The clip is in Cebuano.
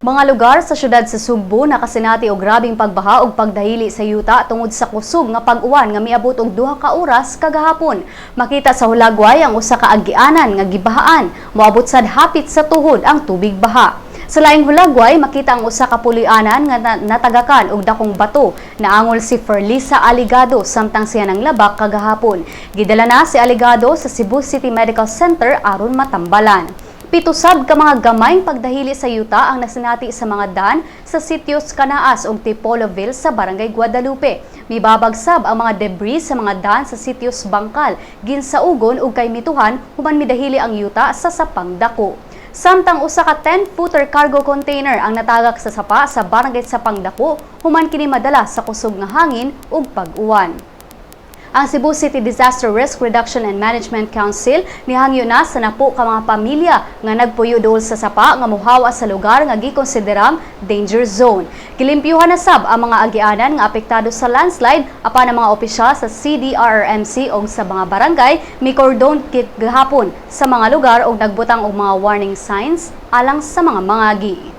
Mga lugar sa syudad sa Sugbo nakasinati og grabeng pagbaha ug pagdahili sa yuta tungod sa kusog nga pag-uwan nga miabot og 2 ka oras kagahapon. Makita sa hulagway ang usa ka agianan nga gibahaan. Moabot sad hapit sa tuhod ang tubig baha. Sa laing hulagway, makita ang usa ka puloy-anan nga natagakan og dakong bato. Naangol si Ferlisa Aligado samtang siya nanglabak kagahapon. Gidala na si Aligado sa Cebu City Medical Center aron matambalan. 7 sab ka mga gamayng pagdahili sa yuta ang nasinati sa mga daan sa sitios Canaas ug Tipoloville sa Barangay Guadalupe. Mibabag sab ang mga debris sa mga daan sa sitios Bangkal, Ginsaugon ug Kaymitohan human midahili ang yuta sa Sapang Dako. Samtang usa ka 10-footer cargo container ang natagak sa sapa sa Barangay Sapang Dako human kini madala sa kusog nga hangin ug pag-uwan. Ang Cebu City Disaster Risk Reduction and Management Council nihangyo na sa napo ka mga pamilya nga nagpuyo duol sa sapa nga muhawa sa lugar nga gikonsiderang danger zone. Gilimpyuhan na sab ang mga agianan nga apektado sa landslide, apan ang mga opisyal sa CDRRMC o sa mga barangay mi-cordon gahapon sa mga lugar og nagbutang og mga warning signs alang sa mga mangagi.